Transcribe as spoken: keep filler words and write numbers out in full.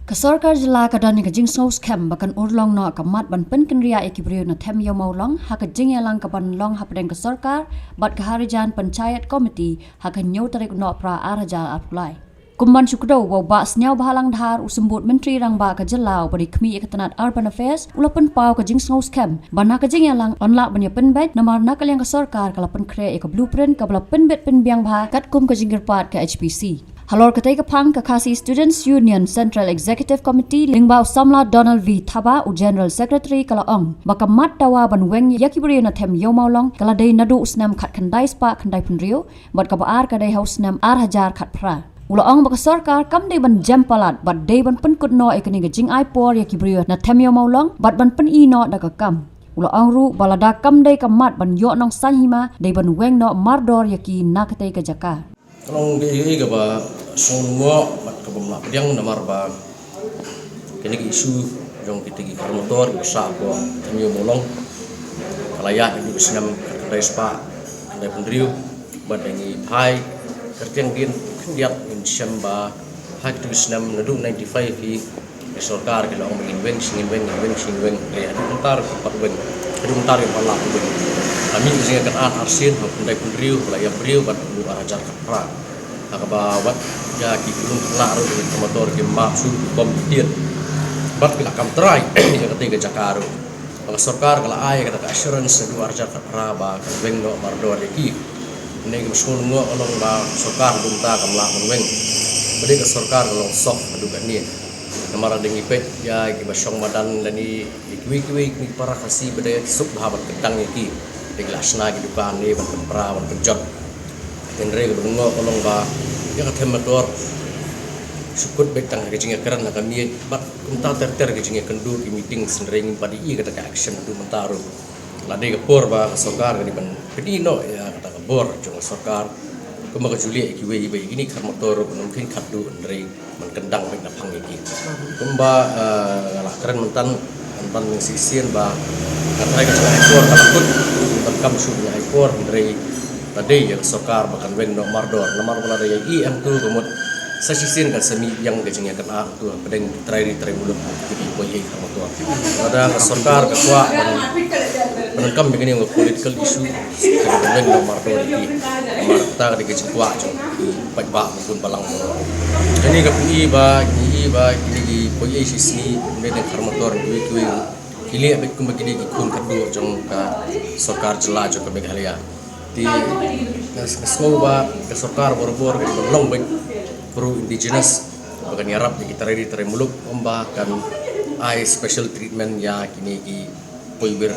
Ka sorkar jylla ka don ïa ka jingsngewskhem ba kan urlong noh ka mat ban pynkynriah ïa ki briew na Them Ïew Mawlong ha ka jingïalang ka ban long hapdeng ka sorkar bad ka Harijan Panchayat Committee ha ka hynñiew tarik u Nohprah ar hajar arphew lai. Kum ban shu kdew, u Bah Sniawbhalang Dhar, u Symbud Myntri Rangbah ka jylla uba dei khmih ïa ka tnat Urban Affairs, u la pynpaw ka jingsngewskhem ba na ka jingïalang yn lah ban ïa pynbeit namar na ka liang ka sorkar ka la pynkhreh ïa ka blueprint kaba la pynbit pynbiang bha katkum ka jingkyrpad ka H P C. Halor katei ka phang, ka Khasi Students Union Central Executive Committee lyngba u samla Donald V Thabah, u General Secretary, ka la ong ba ka mat dawa ban weng ïa ki briew na Them Ïew Mawlong ka la dei naduh u snem khatkhyndai spah khyndaiphew hynriew bad kaba ar ka dei ha u snem ar hajar khatphra. U la ong ba ka sorkar kam dei ban jem palat bad dei ban pynkut noh ïa kane ka jingai por ïa ki briew na Them Ïew Mawlong bad ban pyni noh da ka kam. U la ong ruh ba lada kam dei ka mat ban ïoh nongsaiñ hima, dei ban weng noh mardor ïa ki na katei ka jaka. Ka long kaei kaei kaba sngewlyngngoh bad kaba ym lah pdiang namar ba kine ki issue jong kite ki kharmotor kiba sah hapoh Them Ïew Mawlong ka la ïaid naduh u snem khatkhyndai spah khyndaiphew hynriew bad da ngi phai kyrteng dien khyndiat ngin shem ba ha kito ki snem naduh ninety-five hi, ki sorkar ki la ong ba ngin weng shi ngin weng, ngin weng shi ngin weng. Hynrei haduh mynta ruh kim pat weng, haduh mynta ruh kim pat lah weng. La mih ka jingïakynad arsien ha u khyndaiphew hynriew, ba la ïap briew bad naduh ar hajar khatphra, ha kaba wat ïa ki khyllung khynnah ruh ki kharmotor ki map shuh, ki bom ki tied bad ki la kam trai ïa katei ka jaka ruh. Ba ka sorkar ka la ai kata ka assurance naduh ar hajar khatphra ba kan weng noh mardor ïa ki. Kane kaba sngewlyngngoh ka long ba sorkar haduh mynta kam lah ban weng. Ba dei ka sorkar ka long soft haduh katne. Namar lada ngi peit ïa kiba shong madan lane ïa kiwei kiwei ki para Khasi ba dei suk bha ban kyndang ïa ki. Dei ki la shna ki dukan ne ban pynpra ban pynjot. Hynrei kaba lyngngoh ka long ba ïa ka Them Motor shu kut beit tang ha ka jingïakren ha ka miej bad kumta ter ter ka jingïakynduh ki meeting, hynrei ngim pat ïohi kata ka action haduh mynta ruh. La dei ka por ba ka sorkar ka dei ban pyni noh ïa kata ka bor jong ka sorkar. Kumba ka ju leh ïa kiwei ba ïa kine ki kharmotor ruh ban ym kheiñ khatduh hynrei ban kyndang beit na phang ïa ki. Kumba, eh, nga la kren mynta, ban ban shisien ba ka trai ka jingaiphor ka la kut, ban kam shu jingaiphor hynrei la dei ïa ka sorkar ba kan weng noh mardor namar ba lada ïa i em tu ka mut sa shisien kan sa mih biang ka jingïakynad tu hapdeng ki trai ri trai muluk ki dei poi ei ka motor. Lada ka sorkar ka kwah ban, ban donkam ïa kane ka political issue, ka ban weng noh mardor ïa ki. Namar kata ka dei ka jingkwah jong ki paidbah bun balang. Kane ka pyni ba, ngi i ba kine ki poi ei shisngi, hynrei ka motor kiwei kiwei ki leh beit kumba ki dei ki khun kyrduh jong ka sorkar jylla jong ka Meghalaya. Te nga, nga sngew ba ka sorkar barabor ka dei ban long beit pro indigenous, ba kan ïarap ïa ki trai ri trai muluk, ym ba kan ai special treatment ïa kine ki poiwir.